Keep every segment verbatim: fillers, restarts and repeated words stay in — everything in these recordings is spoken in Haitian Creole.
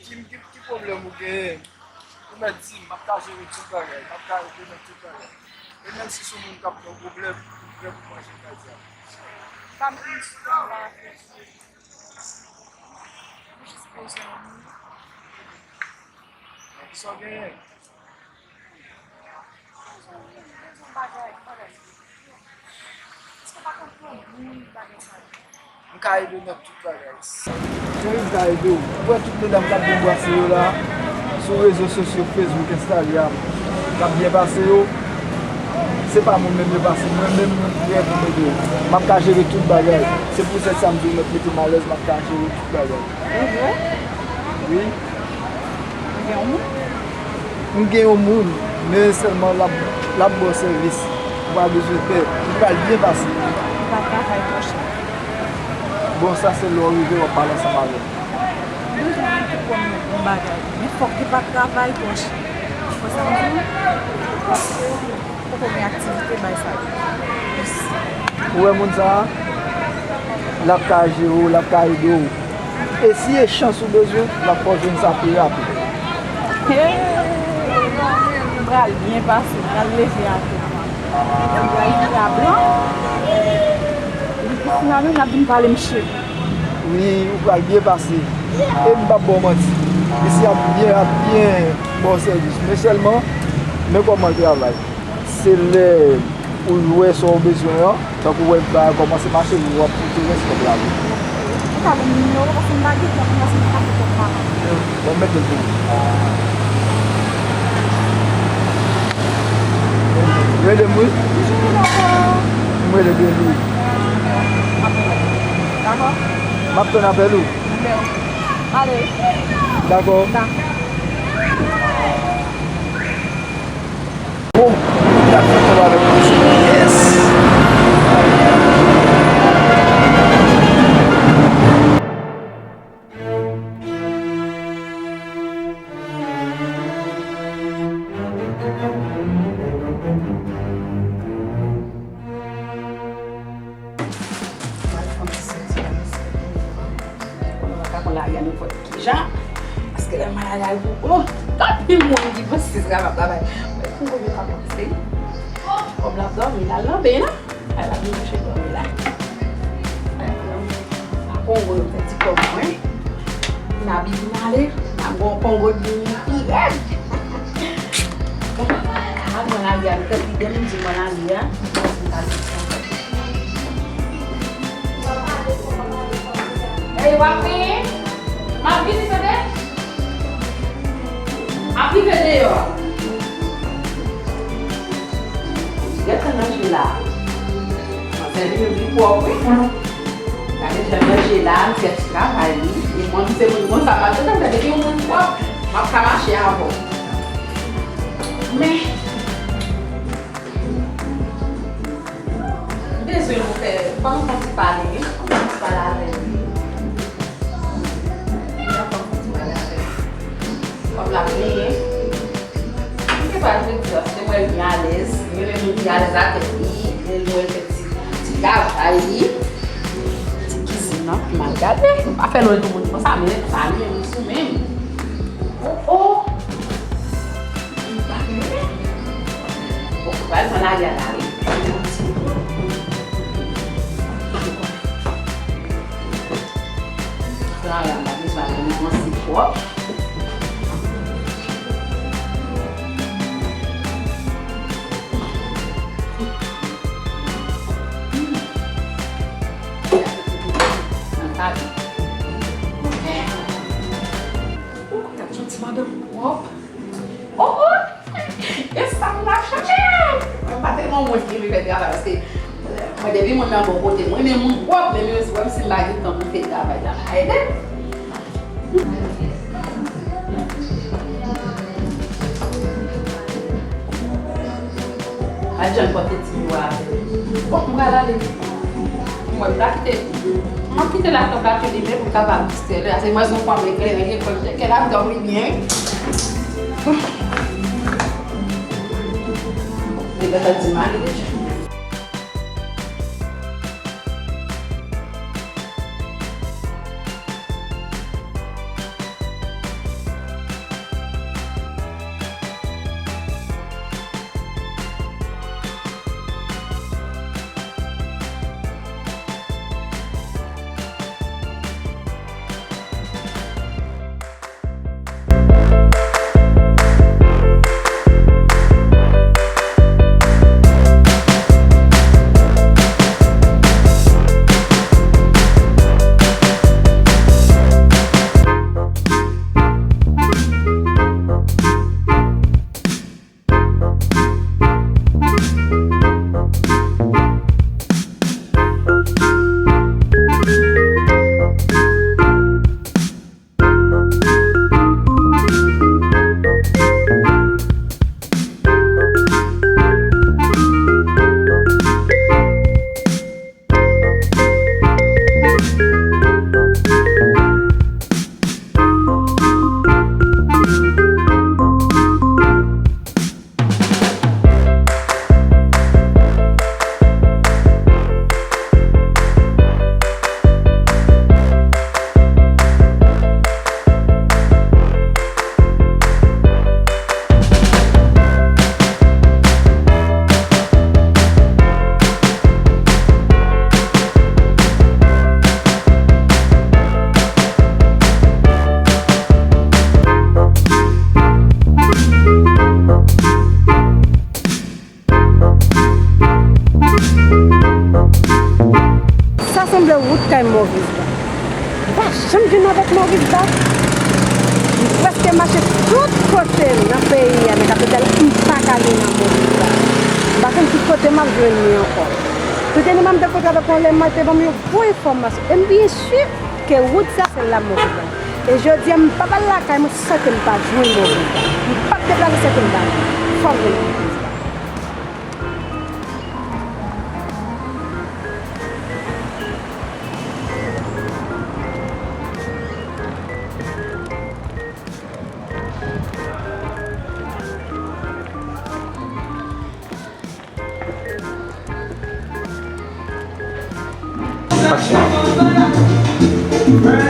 Ki, ki, ki pwoblèm ou genyen? Ou mèt di m, m ap ka jere tout bagay, m ap ka remèt tout bagay. E menm si se yon moun k ap gen yon pwoblèm, m prè pou manje kay sa. Pa m vin sou la. Ou jis bezwen yon moun. Men kisa w genyen? Bezwen yon moun, bezwen yon bagay, yon bagay. Èske w pa konn pran moun bagay sa yo? M ka ede w nan tout bagay. Cheri, m ka ede w. Ou wè tout medam k ap byen brase yo la, sou rezo sosyo, Facebook, Instagram, k ap byen pase yo, se pa moun menm yo pase. Mwen menm, mwen prè pou m ede w. M ap ka jere tout bagay. Se pou sèt sa m di w, mèt mete m alèz, m ap ka jere tout bagay. E vre? Wi. Ou gen yon moun? M gen yon moun, men sèlman l ap, l ap ba w sèvis. Ou pa bezwen pè. Ou pral byen pase. Ou pa travay twò chè? Bon, sa se lè w rive, w ap pale ansanm avè l. M bezwen yon moun pou pran m yon bagay. Men fòk li pa travay twò chè. Ou konprann sa m di w? Paske poko gen aktivite bay sa yo. Ou wè moun sa a? L ap ka jere w, l ap ka ede w. E si e chans ou bezwen, l ap fè w jwenn sa pi rapid. Hey! M pral byen pase, m pral leve atè. M pral vin a blan. Epi finalman, l ap vin pale m cheri. Wi, ou pral byen pase. E m p ap ba w manti. Mesye ap byen, ap byen ba w sèvis. Men sèlman, men kòman l travay. Se lè ou wè sa w bezwen an, tankou w wè bagay kòmanse mache, w ap fout ou rès kòb la. Ou ka ban m nimewo w, paske m pa gen tan, kòmanse m ka fè kòb pa m. Bon, m mete l pou ou. Rele m, wi. M rele byen, wi. Dakò. M ap tann apèl ou. Ale. Dakò. Bon, y ap fè kòb avèk mwen. Yes! Pral fè yon ti soti la, mesye. Konnen w pa ka pran lari a nenpòt ki jan. Paske lè m al lari pou, oh, anpil moun ki panse se travay m ap travay. Mwen konn konbyen m ap panse. Kòb la ap dòmi, l al nan beny la. Al la vin kouche dòmi la. Apre yon fè ti kòb mwen. N a byen ale. N a gon kongo di pi rèd. Bon, al mwen lari a, m tèt vide m di mwen lari a. Ey, w ap vini? M ap vini, tande? M ap rive deyò a. Gèt nan ranje la. Manzè li menm li pwòp, wi. Gade jan ranje la, m fè ti travay, wi. E mwen, m se moun konsa, pa t janm fè depi yon moun pwòp, m ap ka mache avè w. Men, m bezwen nou fè, fò nou fè yon ti pale, wi. Fò nou fè yon ti pale avè l, wi. Fò nou fè yon ti pale avè l. Kòm l ap benyen. M te pral jodi a, paske m wè l byen alèz. M renmen moun ki alèz atè li. M renmen wè l fè ti, ti travay li. Ti kizin nan, m al gade. M pa fè lòt moun konsa, men sa li menm li sou menm. Oh, oh! M pa renmen. Bon, m pral pran lari a la, wi. Sa la, m pa bezwen al nan yon sipò. Nan kabi. Ou konn gad jan ti madanm pwòp. Oh, oh! E sa m ap chache! Mwen pa tèlman moun ki renmen fè travay, paske mwen, depi moun nan bò kote m, mwen renmen moun pwòp, men menm si, menm si m pa gen tan pou m fè travay la, pa ede m. Al jan l pote ti bwa avè l. Bon, m pral ale. Mwen, m ta kite, m ap kite latanp la tou li menm pou l kapab distrè l. Ase mwen, se yon fanm eklere, li konn cheke latanp li byen. Li gentan di m ale deja. Kay Maurice Ba. M pa janm vin avèk Maurice Ba. M prèske mache tout kote nan peyi a, nan kapital, m pa ka vin nan Maurice Ba. M pa konn ki kote m ap jwenn li ankò. Toutenèman, m te kontre avèk yon lè, mwen te ban m yon bon enfòmasyon. E m byen si ke wout sa se la Maurice Ba. E jodi a, m p ap al lakay mwen san ke m pa jwenn Maurice Ba. M p ap deplase san ke m pa jwenn. Fò m jwenn Maurice Ba.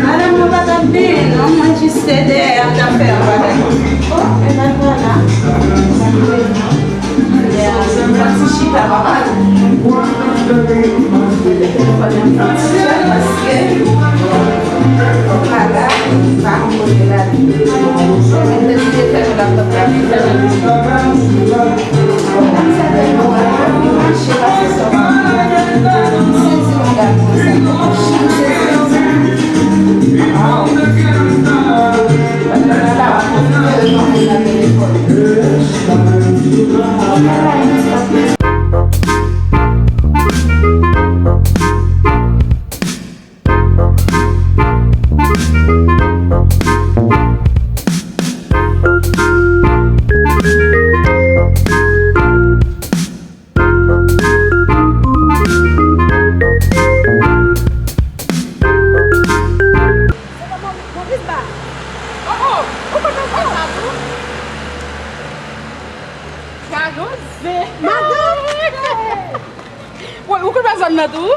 Madanm mwen pa t ap benyen non, mwen jis te dèyè a, m t ap fè yon bagay. Oh, e pa t la. Mwen ti chita pa mal. Mete telefòn nan paske pa la, pa konn kote l ale. Mwen te di fèmen laptop la, fèmen. Maurice Ba. Oh, oh, ou konn sa tou? Jalouzi. Madanm. Wi, ou konn zòn nan tou?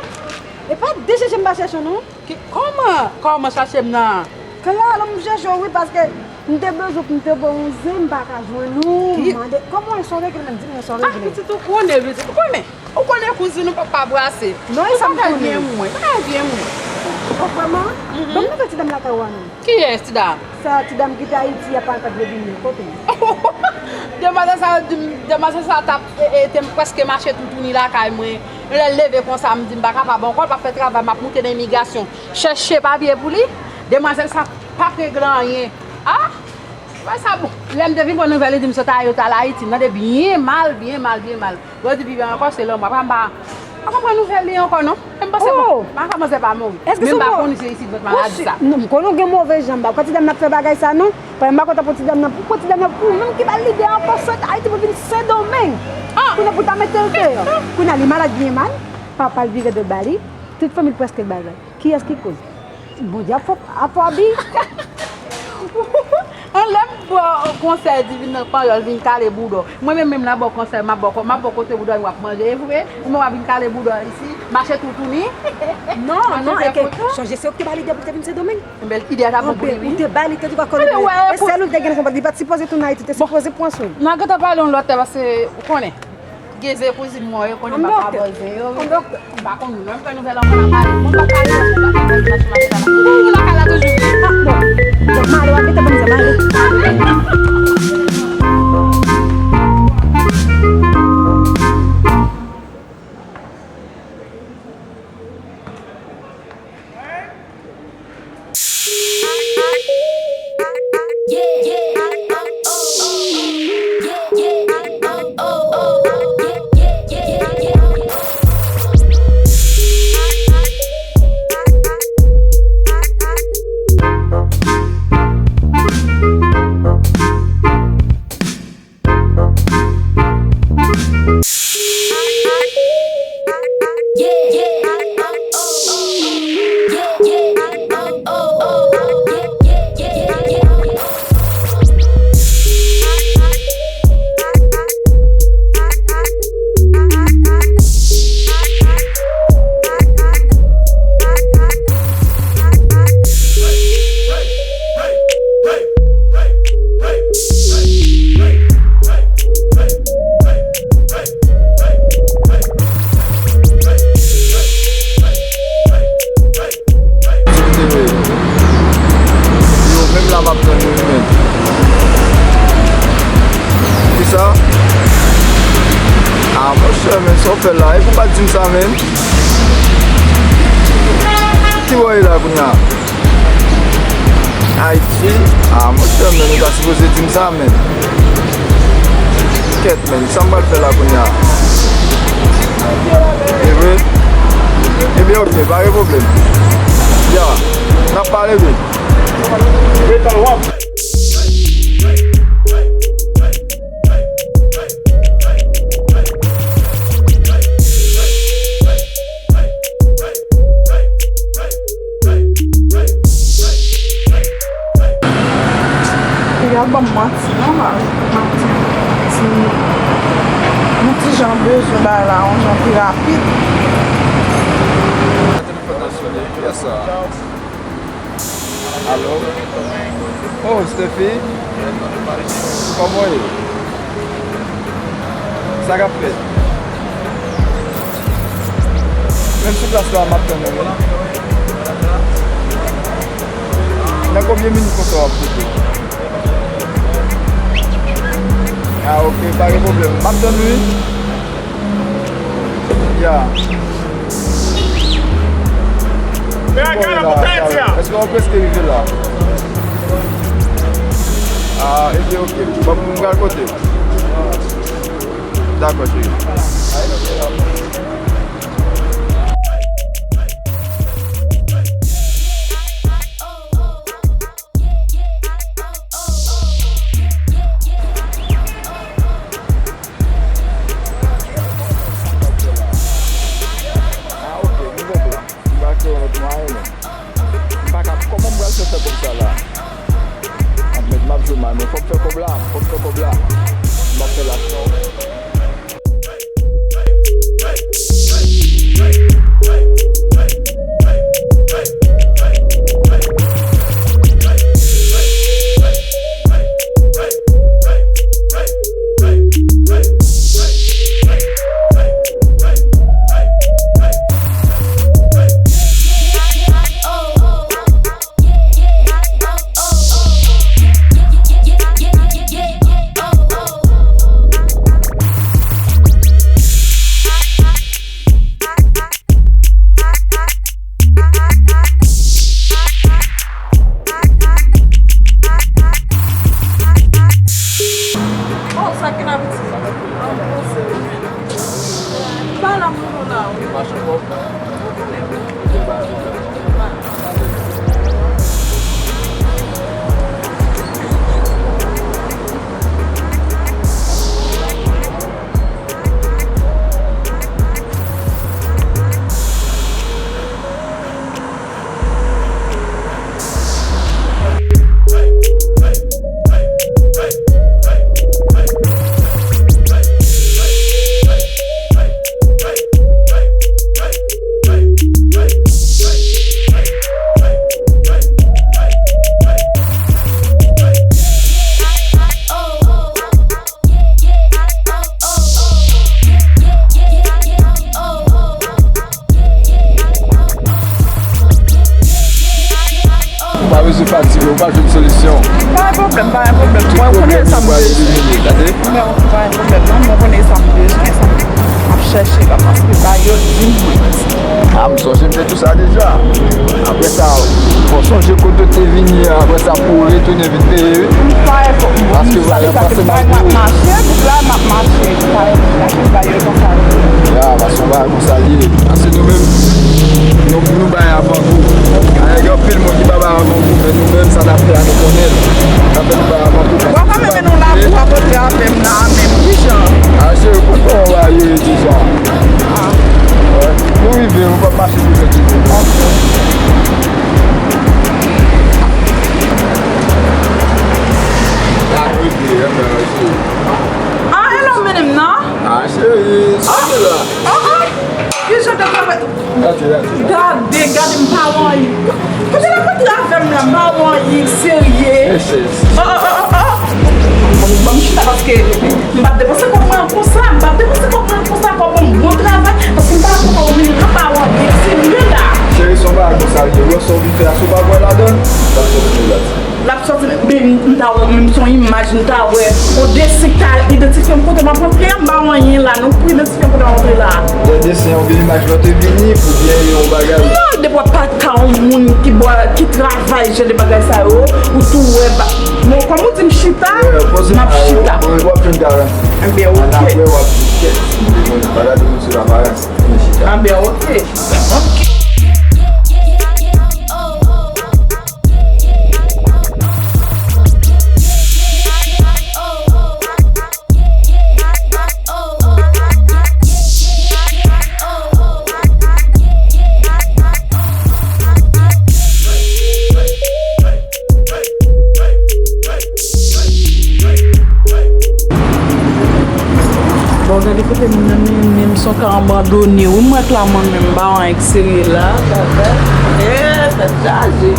E pa de chèche m pa chèche w non. Ki, kòman? Kòman chache m nan? Klalo, m chèche w wi, paske m te bezwen pou m te ba w yon zen, m pa ka jwenn ou, m mande. Kòman w ye, sa w regle menm? Di m non, sa w regle? Ah, pitit, ou konnen, pitit, ou konnen. Ou konnen kouzin ou pap pa brase. Non, e sa m konnen. Ou pa ka byen mwen, pa ka byen mwen. Oh, vrèman? Ban m nouvèl ti dam lakay ou a non. Kiyès ti dam? Sa ti dam ki te Ayiti a, pa ka vle vin nan kote m. Demwazèl sa yo di m, demwazèl sa t ap, e, e, te m prèske mache toutouni lakay mwen. Lè l leve konsa, m di m pa kapab ankò, l p ap fè travay, m ap moute nan imigrasyon. Chèche papye pou li. Demwazèl sa p ap regle anyen. Ah! Wè sa bon. Lè m te vin pran nouvèl, li di m sot Ayiti al Ayiti. M tande byen mal, byen mal, byen mal. Yo di pi byen ankò, se lanmò. Apa m pa, apa m pran nouvèl li ankò non. E m panse bon, m pa kòmanse pa mouri. Men m pa konn se isit vant maladi sa. Non, m konnen w gen move janm ba. Ou kwè ti dam nan ap fè bagay sa non? Pandan m pa kontan pou ti dam nan, pou ti dam nan, pou menm ki ba l lide ankò sot Ayiti pou vin Sendomeng. Kounye a pou ta mete l deyò. Kounye a li malad byen mal, papa l vire do ba li, tout fanmi l prèske bay zam. Kiyès ki koz? Bondye ap fè, ap fè abi. Anlè m ba w konsèy di vin nan panyòl, vin kale bouda w. Mwen menm, menm la ba w konsèy, m ap ba w, m ap ba w kote bouda w, w ap manje, e vre? Ou menm w ap vin kale bouda w isi, mache toutouni. Non, non, e ke, chonje se ou ki te ba lide pou te vin Sendomeng. Enben, ide a ta bon pou li, wi. Ou te ba li, te di w pa konn. E sèl ou te gen nan konpòt, li pa t sipoze tounen Ayiti, te sipoze pran swen. N a gentan pale yon lòt lè, paske ou konnen. Gen zen kouzin mwen yo, konnen m pa ka ba w zen yo. M pa konn non, m fè nouvèl ankò, n a pale. Bon, m pa pale, m pa pale, m pa pale. Ou lakay la toujou, wi. Ah, bon. Donk, m ale, w ap mete ban m zen, m ale. Yo, menm la m ap tann yo, menm. Kisa? Ah, monchè, men sa w fè la? E pou w pa t di m sa, menm? Ou wè la kounye a? Ayiti? Ah, monchè, men nou ta sipoze di m sa, men. Kèt, men, sa m pral fè la kounye a? E vre? Ebyen, ok, pa gen pwoblèm. Ya, n ap pale, wi. Piga ban m manti non la. M ap di ti, yon ti jan bezwen bagay la yon jan pi rapid. Telefòn nan sone, kiyès sa? Alo? Oh, Stephy? Kòman w ye? Sa k ap fèt? Menm sou plas la, m ap tann ou, wi. Nan konbyen minit konsa w ap pote? Ah, ok, pa gen pwoblèm. M ap tann ou, wi. Ya. Bon, la, la. Èske w preske rive la? Ah, ebyen, ok. Bon, m pral kote w. Dakò, cheri. Ah, ok, nou gon plan. M pa kwè yon lòt mwayen, men. M pa ka, kòman m pral fè fè kòb sa la? Mèt, m ap jwe mal, men fò m fè kòb la, fò m fè kòb la. M ap fè lach non. Oh, sa ki n ap di? Ba la moun la. Ou pa bezwen fatige, ou pa jwenn solisyon. Pa gen pwoblèm, pa gen pwoblèm. Mwen konnen sa m bezwen. Gade. Mwen pa gen pwoblèm non, mwen konnen sa m bezwen, sa m ap chèche la, paske ba yo di mwen. Ah, m sonje m te di w sa deja. Apre sa, fò w sonje kote w te vini an, apre sa pou w retounen vin peye, wi. Paske sa, sa ki bay m ap mache, tout la m ap mache. Sa, sa ki bay yo konsa. Ya, paske w bay Sa l ye. Paske nou menm, nou, nou bay avan gou. Ayè, gen anpil moun ki pa bay avan gou, men nou menm, sa n ap fè a, nou konnen l. Sa fè nou bay avan gou. Bon, kanmenm, men nou la pou apotre avè m la, menm, kijan? A, cheri, konn kòman w ba yo ye deja. Ah. Wè. Nou rive, nou p ap mache pi lwen ke nou. Ok. N ap rive, anfen, cheri. Ah, hello, medam nan. Ah, cheri, sa w fè la? Ah, ah. Ki jan de travay? Gade, gade. Gade, gade, m pa wè anyen. Kote l ap antre avè m la, m pa wè anyen, serye. Oh, oh, oh, oh, oh. Bon, ban m chita paske m p ap depanse kòb mwen konsa, m p ap depanse kòb mwen konsa, kòb bon, bon travay, paske m pa konn ou menm, m pa wè anyen, serye la. Cheri, se yon bagay konsa, Ebyen sa w vin fè a, si w pa kwè ladan l, l ap sòti negatif. L ap sòti, men m ta wè, menm se yon imaj m ta wè. Yon desen k ta idantifye m kote m ap antre a, m pa wè anyen la non pou idantifye m kote m ap antre la. Lè desen yon byen imaj lòt te vini pou byen yon bagay. Non, depi w ap pale ka yon moun ki bò, ki travay jan de bagay sa yo, ou tou wè ba. Bon, kòm ou di m chita, m ap chita. W ap jwenn garanti. Ebyen, oke. Ann apre, w ap di kèt. Bagay de moun se pa bagay. Ann chita. Anben, oke. Bon, gade kote moun nan mennen m, se yon ka abandone wi, m wè k la mwen menm, m pa wè anyen k serye la, gade. Eh, tèt chaje.